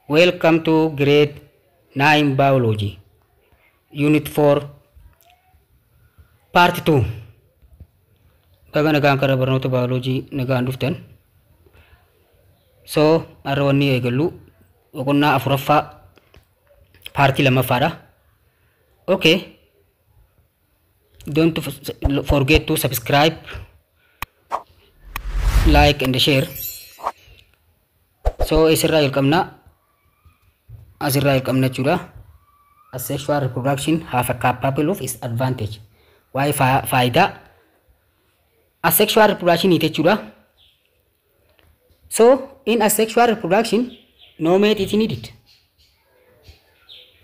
Welcome to grade 9 biology, unit 4, part 2. Baga nagaan karaa barnoota biology nagaan dhuftan. So, har'a wanni eegallu boqonnaa afuraffaa paartii lammaffaadha. Okay. Don't forget to subscribe, like and share. So, isirraa jalqabna. Asirraa jalqabna jechuudha. Asexual reproduction have a couple of its advantage. Waa'ee faayidaa asexual reproduction jechuudha. So, in asexual reproduction, no mate is needed.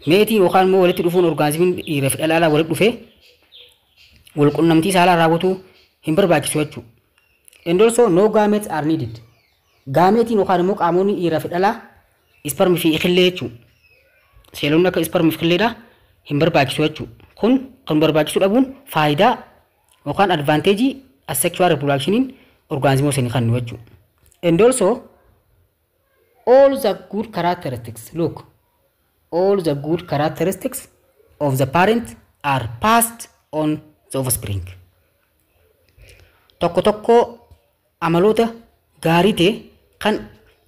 Mateii yookaan immoo walitti dhufuun orgaanizimiin dhiira fi dhalaa walitti dhufee wal qunnamtii saalaa raawwatuu hin barbaachisu jechuudha. And also no gametes are needed. Gaameetiin yookaan immoo qaamonni dhiiraa fi dhalaa isparmii fi ikillee jechuudha. Seelonni akka isparmii fi ikilleedha hin barbaachisu jechuudha. Kun kan barbaachisu dhabuun faayidaa yookaan advantageii asexual reproductioniin orgaanizimoota sanii kennu jechuudha. And also all the good characteristics, look, all the good characteristics of the parent are passed on the offspring. Tokko tokko amaloota gaarii ta'e kan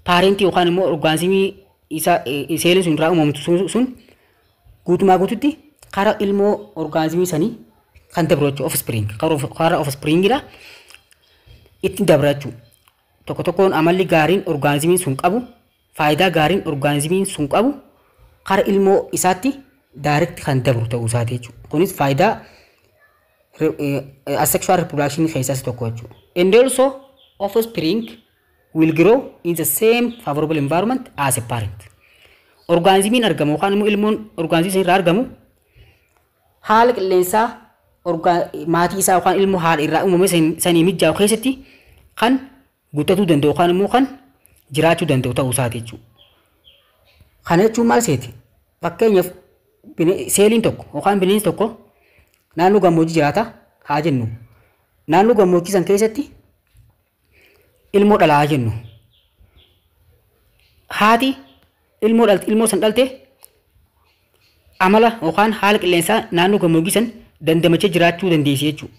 paarentii yookaan immoo orgaanizimii isa seeliin sun irraa uumamtu sun guutumaa guututti karaa ilmoo orgaanizimii sanii kan dabru jechuudha, offspring, karaa offspringidha ittiin dabra jechuudha. Tokko tokkoon amalli gaariin orgaanizimiin sun qabu, faayidaa gaariin orgaanizimiin sun qabu karaa ilmoo isaatti direct kan dabru ta'uu isaati jechuudha. Kunis faayidaa asexual reproduction keessaa isa tokko jechuudha. And also offspring will grow in the same favorable environment as a parent. Orgaanizimiin argamu yookaan immoo ilmoon orgaanizimii irraa argamu haala qilleensaa maatii isaa yookaan ilmoo haadha irraa uumame sanii mijaa'u keessatti kan guddatuu danda'u yookaan immoo kan jiraachuu danda'u ta'uu isaati jechuudha. Kana jechuun maal seeti? Fakkeenyaaf, seeliin tokko yookaan bineensi tokko naannoo gammoojjii jiraata haa jennu. Naannoo gammoojjii san keessatti ilmoo dhalaa haa jennu. Haati ilmoo dhalte, ilmoo san dhalte amala yookaan haala qilleensaa naannoo gammoojjii san dandamachee jiraachuu dandeessi jechuudha.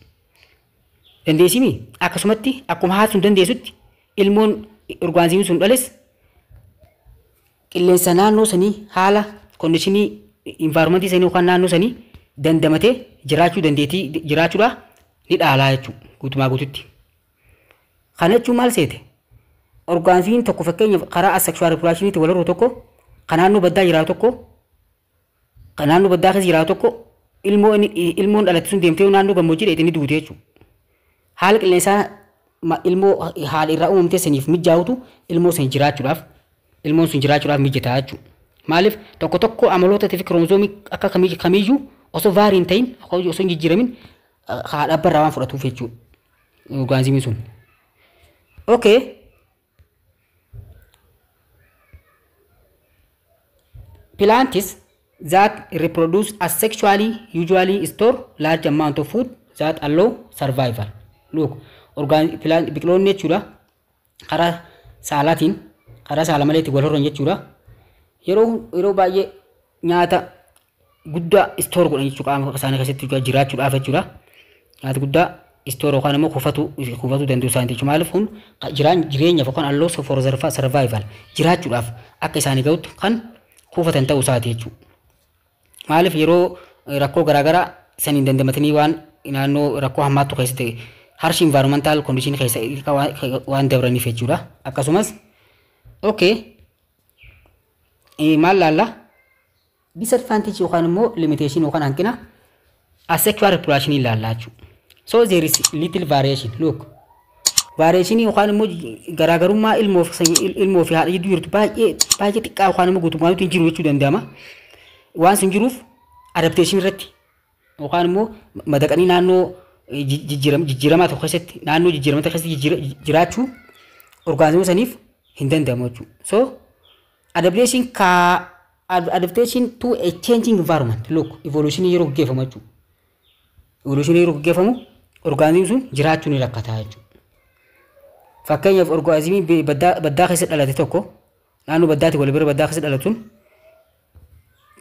Dandeessimi akkasumatti akkuma haati sun dandeessutti ilmoon orgaanizimii sun dhales qilleensa naannoo sanii, haala conditionii environmentii sanii yookaan naannoo sanii dandamatee jiraachuu dandeettii jiraachuudha ni dhaalaa jechuudha guutumaa guututti. Kana jechuun maal seete? Orgaanizimiin tokko, fakkeenyaaf, karaa asexual reproductioniitti wal horuu tokko, kan naannoo baddaa jiraatu tokko, kan naannoo baddaa keessa jiraatu tokko, ilmoo inni ilmoon dhalatte sun deemtee naannoo gammoojjii dheete ni duute jechuudha. Haala qilleensaa ilmoo haala irraa uumamtee saniif mijaa'utu ilmoo sun jiraachuudhaaf, ilmoon sun jiraachuudhaaf mijataa jechuudha. Maaliif? Tokko tokko amaloota fi kiroomozoomii akka kamiiyyuu osoo vary hin ta'in, osoo hin jijjiiramin haadha abbaa irraa waan fudhatuuf jechuudha. Orgaanizimiin sun. Okay. Plants that reproduce asexually usually store large amount of food that allow survival. Look, organ plant biqiloonni jechuudha karaa saalaatiin, karaa saala maleetti wal horan jechuudha. Yeroo baay'ee nyaata guddaa store godhan jechuudha qaama isaanii keessatti jiraachuudhaaf jechuudha. Nyaata guddaa store yookaan immoo kuufatu danda'u isaanii jechuudha. Maaliif? Kun jireenyaaf yookaan allow for survival, jiraachuudhaaf akka isaanii gahutti kan kuufatan ta'uu isaati jechuudha. Maaliif? Yeroo rakkoo garaagaraa saniin dandamatanii waan naannoo rakkoo hammaattu keessatti, harsh environmental condition keessa waan dabraniif jechuudha. Akkasumas, okay, maal laalla? Disadvantage yookaan immoo limitation yookaan hanqina asexual reproduction ilaallaa jechuudha. So there is little variation. Look, variation yookaan immoo garaagarummaa ilmoo fi haadha jidduu jirtu baay'ee baay'ee xiqqaa yookaan immoo guutummaa hin jiru jechuu danda'ama. Waan sun jiruuf adaptation irratti yookaan immoo madaqanii naannoo jijjiiramaa tokko keessatti, naannoo jijjiiramata keessatti jiraachuu orgaanizimii saniif hin danda'amu jechuudha. So adaptation ka adaptation to a changing environment, look, evolution yeroo gaggeeffamu jechuudha. Evolution yeroo gaggeeffamu orgaanizimiin sun jiraachuu ni rakkataa jechuudha. Fakkeenyaaf, orgaanizimii baddaa keessa dhalate tokko Naannoo baddaatti wal bira baddaa keessa dhalatu sun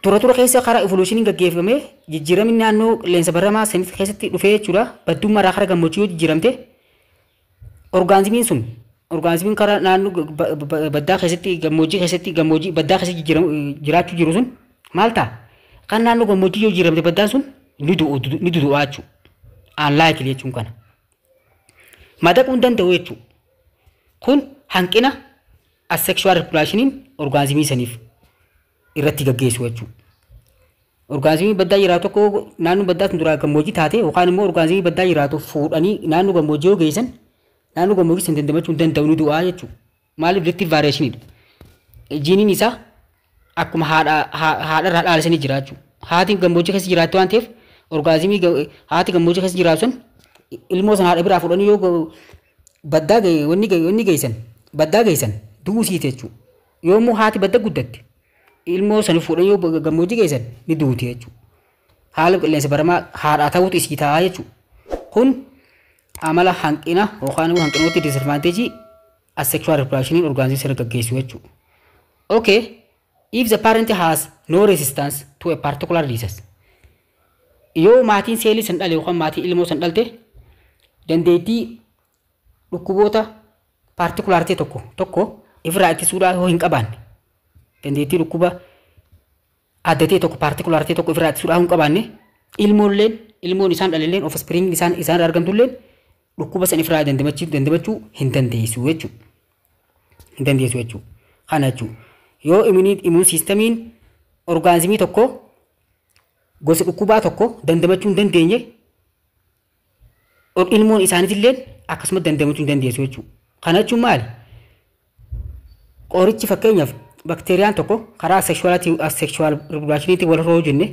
tura tura keessa karaa evolutioniin gaggeeffamee jijjiiramni naannoo qilleensa baramaa sanitti keessatti dhufee jechuudha. Baddummaa irraa karaa gammoojjii yoo jijjiiramte, organismiin sun, organismiin karaa naannoo baddaa keessatti, gammoojjii keessatti, gammoojjii baddaa keessatti jiraachuu jiru sun maal ta'a? Kan naannoo gammoojjii yoo jijjiiramte, baddaan sun ni du'u, ni dudu'aa jechuudha. Unlikely jechuun kana. Madaquu hin danda'u jechuudha. Kun hanqina asexual reproductioniin organismii saniif irratti gaggeessu jechuudha. Organismii baddaa jiraatu tokko naannoo baddaa sun duraa gammoojjii taate yookaan immoo organismii baddaa jiraatu fuudhanii naannoo gammoojjii yoo geessan, naannoo gammoojjii san dandamachuu hin danda'u, ni du'aa jechuudha. Maaliif? Relative variationiidha. Geneiin isaa akkuma haadha haadharraa dhaalisanii jira jechuudha. Haati gammoojjii keessa jiraattu waan ta'eef, organismii haati gammoojjii keessa jiraatu sun ilmoo sana haadha biraa fuudhanii yoo baddaa wanni geessan, baddaa geessan, du'uu siite jechuudha. Yoo immoo haati badda guddatte, ilmoo sana fuudhanii yoo gammoojjii geessan, ni duuti jechuudha. Haala qilleensa baramaa haadhaa ta'uutu isii ta'a jechuudha. Kun amala hanqina yookaan immoo hanqinoota, disadvantage asexual reproduction organism sirra gaggeessu jechuudha. Okay, if the parent has no resistance to a particular disease. Yoo maatiin seelii san dhale yookaan maatiin ilmoo san dhalte dandeettii dhukkuboota particular ta'e tokko tokko ifirraa ittisuudhaa yoo hin qabaanne, dandeettii dhukkuba adda ta'e tokko, particular ta'e tokko ifirraa ittisuudhaa hin qabaanne, ilmoolleen, ilmoon isaan dhalelleen, offspring isaan irraa argamtulleen dhukkuba san ifirraa dandamachuu hin dandeessu jechuudha. Hin dandeessu jechuudha. Kana jechuudha. Yoo immune systemiin organismii tokko gosa dhukkubaa tokko dandamachuu hin dandeenye, ilmoon isaaniitilleen akkasuma dandamachuu hin dandeessu jechuudha. Kana jechuun maali? Qorichi, fakkeenyaaf, bakteeriyaan tokko karaa asexual reproductioniitiin wal horuu jenne,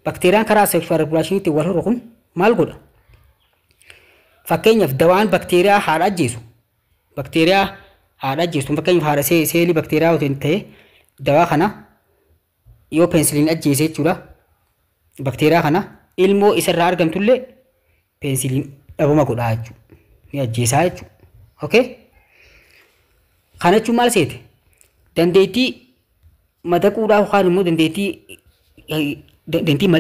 bakteeriyaan karaa asexual reproductioniitiin wal horu kun maal godha? Fakkeenyaaf, dawaan bakteeriyaa haadha ajjeesu, bakteeriyaa haadha ajjeesu, fakkeenyaaf, haadha seelii bakteeriyaa yoo ta'e, dawaa kana yoo penicillin ajjeese jechuudha. Bakteeriyaa kana ilmoo isarraa argamtullee penicillin dhabama godhaa jechuudha. Ni ajjeesaa jechuudha. Okay? Kana jechuun maal seete? Dandeettii madaquudhaa yookaan immoo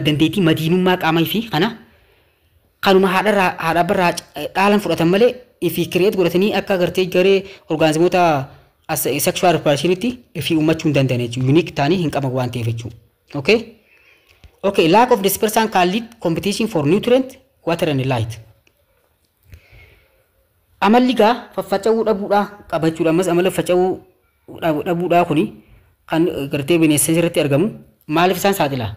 dandeettii madiinummaa qaamaa fi kana kanuma haadharraa, haadha barraa dhaalan fudhatan malee ifi create godhatanii akka agartee garee organismoota sexual reproductionitti ifi uummachuu hin danda'an jechuudha. Unique ta'anii hin qaban waan ta'eef jechuudha. Okay? Okay, lack of dispersal can lead competition for nutrient, water and light. Amalli gaa faffaca'uu dhabuudhaa qabachuudha. Ammas amala faffaca'uu dhabuudhaa kuni kan gartee bineensa irratti argamu maaliif isaan saaxila?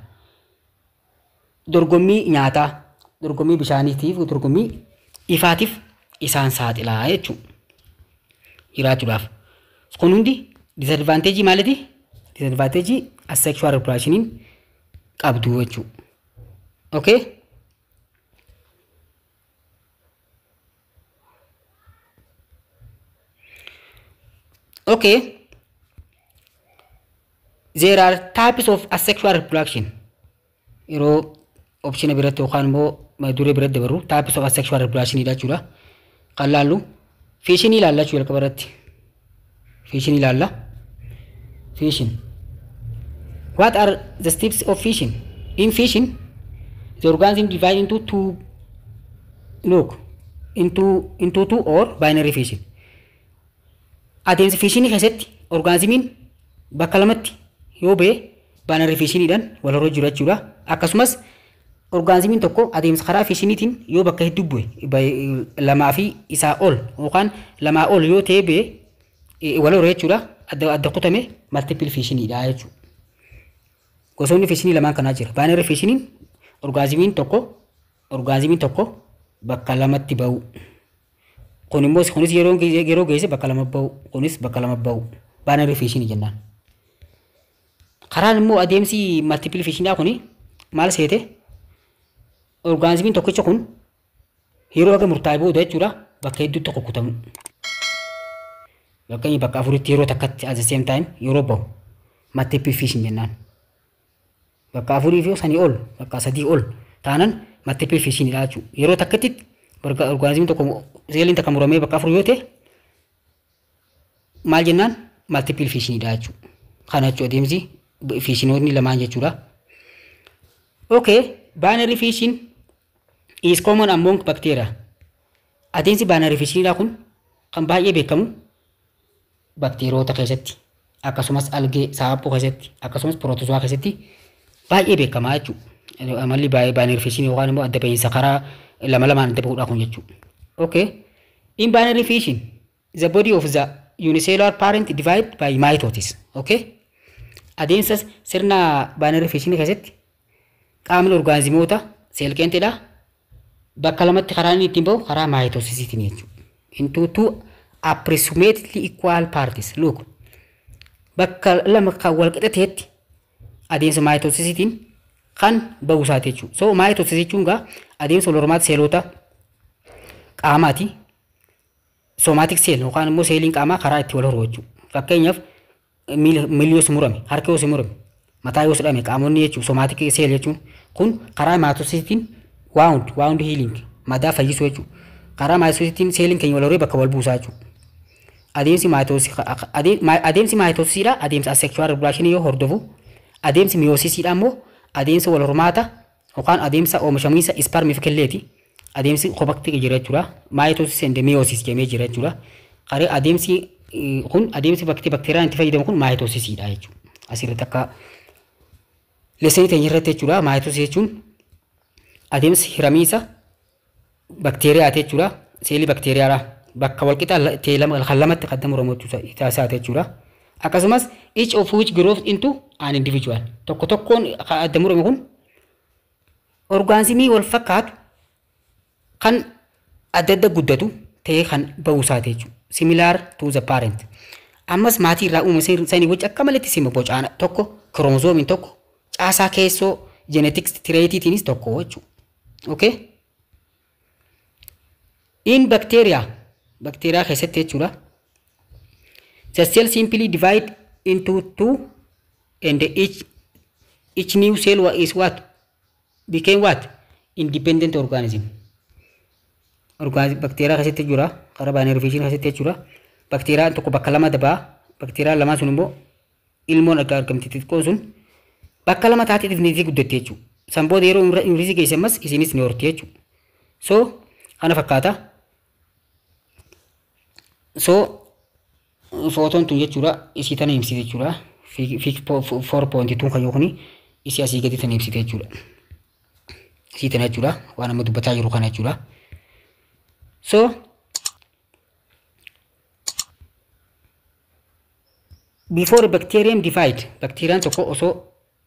Dorgommii nyaataa, dorgommii bishaaniitiif, dorgommii ifaatiif isaan saaxilaa jechuudha. Jiraachuudhaaf. Kun hundi disadvantage maaliiti? Disadvantage asexual reproductioniin qabdu jechuudha. Okay? Okay. There are types of asexual reproduction. Yeroo optiona biratti yookaan immoo duree biratti dabarru, types of asexual reproduction jechuudha. Kan laallu fissionii ilaalla jechuudha jalqaba irratti. Fissionii ilaalla. Fission. What are the steps of fission? In fission, the organism divide into two, look, into two or binary fission. Adeemsa fissionii keessatti organismiin bakka lamatti yoo ba'e, binary fissioniidhaan wal horoo jiru jechuudha. Akkasumas organismiin tokko adeemsa karaa fissioniitiin yoo bakka hedduu bu'e, lamaa fi isaa ol yookaan lamaa ol yoo ta'e bu'e, wal horoo jechuudha. Adda adda kutame, multiple fissioniidha jechuudha. Gosoonni fissionii lamaan kanaa jira. Binary fissioniin organismiin tokko bakka lamatti ba'u. Kun immoo kunis yeroo geesse bakka lama ba'u. Kunis bakka lama ba'u. Binary fissionii jennaan. Karaan immoo adeemsi multiple fissionii kuni maal seete? Organismiin tokkicha kun yeroo haga murtaa'e booda jechuudha bakka hedduutti kukkutamu. Bakka bakka afuritti yeroo takkatti, at the same time, yeroo ba'u, multiple fission jennaan. Bakka afurii fi sanii ol, bakka sadii ol taanan multiple fissioniidha jechuudha. Yeroo takkatti organismiin tokko, seeliin takka muramee bakka afur yoo ta'e maal jennaan? multiple fissionidha jechuudha. Kana jechuudha adeemsi fissionoonni lamaan jechuudha. Okay, binary fission is common among bacteria. Adeemsi binary fissionidha kun kan baay'ee beekamu bakteeriyoota keessatti, akkasumas algee saaphoo keessatti, akkasumas pirootozoaa keessatti baay'ee beekamaa jechuudha. Amalli baay'ee binary fission yookaan immoo adda bahiinsa karaa lama lamaan adda bahuudha kun jechuudha. Okay, in binary fission the body of the unicellular parent divide by mitosis. Okay, adeemsa sirna binary fission keessatti qaamni orgaanizimoota seelqeenxeedha bakka lamatti karaa inni ittiin bahu karaa maayitoosisiitiin jechuudha. Into two approximately equal parts. Look, bakka lama kan wal qixa ta'etti adeemsa maayitoosisiitiin kan bahu isaati jechuudha. So maayitoosis jechuun gaa adeemsa wal hormaata seelota qaamaati. Somatic cell yookaan immoo seeliin qaamaa karaa itti wal horu jechuudha. Fakkeenyaaf miilli yoo si murame, harki yoo si murame, mataa yoo si dhame qaamonni jechuudha. Somatic cell jechuun kun karaa maayitoosisiitiin wound healing madaa fayyisuu jechuudha. Karaa maayitoosisiitiin seeliin keenya wal horee bakka wal buusaa jechuudha. Adeemsi maayitoosisiidha adeemsa asexual reproduction yoo hordofu, adeemsi miyoosisiidha immoo adeemsa wal hormaata yookaan adeemsa oomishamiinsa isparmii fi killeeti. Adeemsi kophatti jira jechuudha. Mitosis and meiosis jedhamee jira jechuudha. Qaree adeemsi kun adeemsi bakteeriyaan itti fayyadamu kun maayitoosisiidha jechuudha. Asirratti akka lessonii teenya irratti jechuudha. Maayitoosisii jechuun adeemsa hiramiinsa bakteeriyaati jechuudha. Seelii bakteeriyaadha. Bakka walqixa ta'e lama kan lamatti kan muramu isaati jechuudha. Akkasumas each of which grows into an individual. Tokko tokkoon kan adda murame kun orgaanizimii wal fakkaatu kan adda adda guddatu ta'ee kan bahu isaati jechuudha. Similar to the parent. Ammas maatii irraa uumame sanii wajji akka malatti sima bocaan tokko, kiromozoomiin tokko, caasaa keessoo genetics traitiitiinis tokko jechuudha. Okay? In bacteria, bacteria keessatti jechuudha. The cell simply divide into two and each new cell is what? Became what? Independent organism. Bakteeriyaa keessatti jechuudha. Karaa binary fission keessatti jechuudha. Bakteeriyaan tokko bakka lama dabaa. Bakteeriyaan lamaan sun immoo ilmoon akka argamti xixiqqoon sun bakka lama taatee dhifnee guddatte jechuudha. San booda yeroo umrii geesse ammas isinis ni horti jechuudha. So kana fakkaata. So footoon tun jechuudha isii tana himsite jechuudha. Fig 4.2 kan yookiin isii asii gadi tana himsite jechuudha. Isii tana jechuudha waan amma dubbataa jiru kana jechuudha. So before bacterium divide, bacterium tokko osoo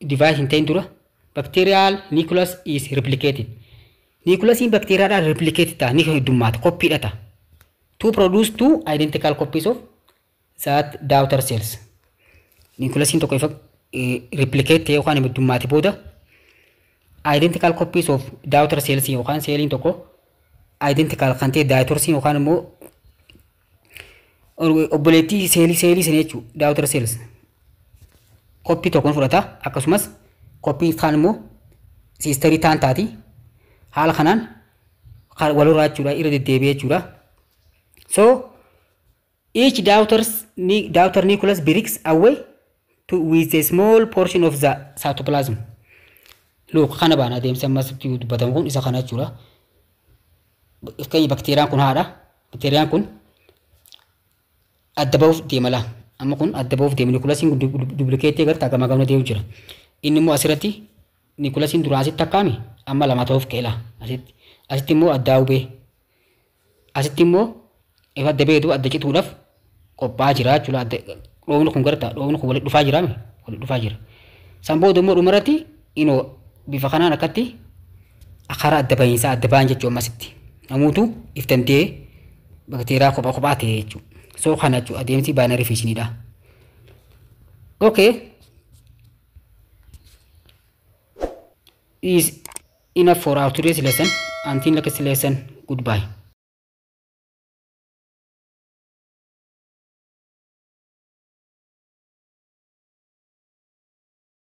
divide hin ta'in dura bacterial nucleus is replicated. Nucleusiin bakteeriyaadhaan replicated ta'a, ni heddummaata, koppiidha ta'a. To produce two identical copies of that daughter cells. Nucleusiin tokko ifa replicate ta'e yookaan heddummaate booda identical copies of daughter cells yookaan seeliin tokko identical kan ta'e daughter cells yookaan immoo obboleettii seelii sana jechuudha daughter cells. Koppii tokkoon fudhata, akkasumas koppii kaan immoo siisterii taan taati. Haala kanaan wal horaa jechuudha, irra deddeebi'ee jechuudha. So each daughter nucleus breaks away to with a small portion of the cytoplasm. Look, kana baana adeemsa ammas dubbatamu kun isa kana jechuudha. Fakkeenya bakteeriyaan kun haadha. Bakteeriyaan kun adda bahuuf deema laa. Amma kun adda bahuuf deema. Nikulasiin kun duplikeetii agartaa gamaa gamana deemu jira. Inni immoo asirratti nikulasiin duraan asitti akkaami amma lama ta'uuf ka'e laa. Asitti asitti immoo addaa hubee. Asitti immoo ifa adda beetu adda cituudhaaf qophaa'aa jira jechuudha. Adda dhoofni kun gartaa dhoofni kun walitti dhufaa jira mi? Walitti dhufaa jira. San booda immoo dhumarratti inoo bifa kanaan akkatti karaa adda bahiinsaa adda bahan jechuudha ammasitti. Namoota iftantee bakteeriyaa kophaa kophaa ta'e jechuudha. So kana jechuudha adeemsi binary fissionidha. Okay. Is enough for our today's lesson. Until next lesson, goodbye.